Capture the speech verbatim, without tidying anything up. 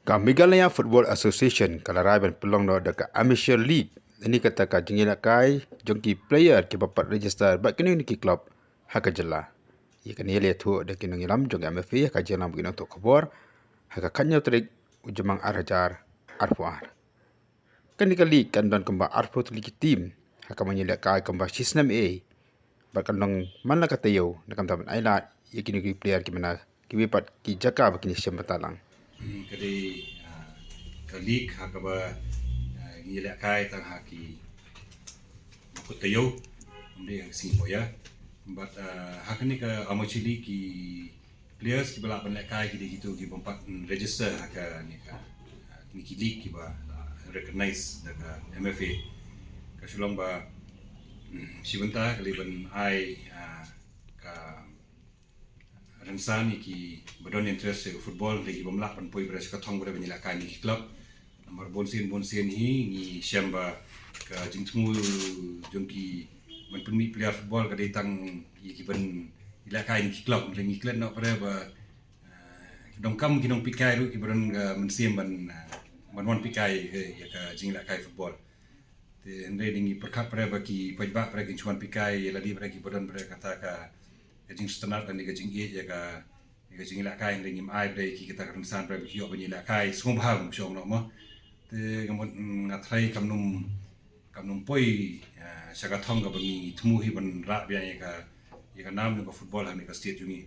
Ka Meghalaya Football Association ka la rai ban pynlong noh da ka Amateur League, kane kata ka jingïalehkai jong ki player kiba pat register bad kine ki club ha ka jylla. Ïa kane la ïathuh da ki nongïalam jong M F A ha ka jingïalang bad ki nongthoh khubor ha ka khatnïew tarik u Jymmang ar hajar arphew ar. Kane ka league kan don kumba arphew tylli ki team ha kaba ngi lehkai kumba shi snem ei. Bad kan long man la ka taïew na ka bynta ban ailad ïa kine ki player kiba na kiwei pat ki jaka ba kin ïashem bynta lang. Hmm, ka dei, ah, ka league ha kaba, ah, ngi lehkai tang ha ki kut taïew, ym dei ha ka sngi poh ïa. Bad, ah, ha kane ka amateur league ki players kiba lah ban lehkai ki dei kito kiba ym pat register ha kane ka, ah, kine ki league kiba, ah, recognize da ka M F A. Ka shu long ba, mm, shi bynta ka lei ban ai, ah, ka rynsan ïa kiba don interest ha football, hynrei kiba ym lah ban poi bret sha ka thong bret ban ïalehkai ïa ki club. Namar bunsien bunsien hi ngi shem ba ka jingthmu jong ki ban pynmih player football ka dei tang ïa kiban ïalehkai ïa ki club, hynrei ngi klet noh bret ba, eh, ki nongkam ki nongpeitkai ruh kiba don ka mynsiem ban, eh, ban wan peitkai, eh, ïa ka jingïalehkai football. Te hynrei ngi pyrkhat bret ba ki paidbah bret kin shu wan peitkai ïa lade bret kiba don bret kata ka, ka jingsngewtynnat lane ka jingïeit ïa ka, ïa ka jingïalehkai, hynrei ngim ai bret ki kata ka rynsan bret ba ki ïoh ban ïalehkai sngewbha ban shong noh mo. Te nga mut, mm, nga tharai kam nym, kam nym poi, ah, sha ka thong kaba ngi thmu hi ban rah biang ïa ka, ïa ka nam jong ka football ha kane ka state jong ngi.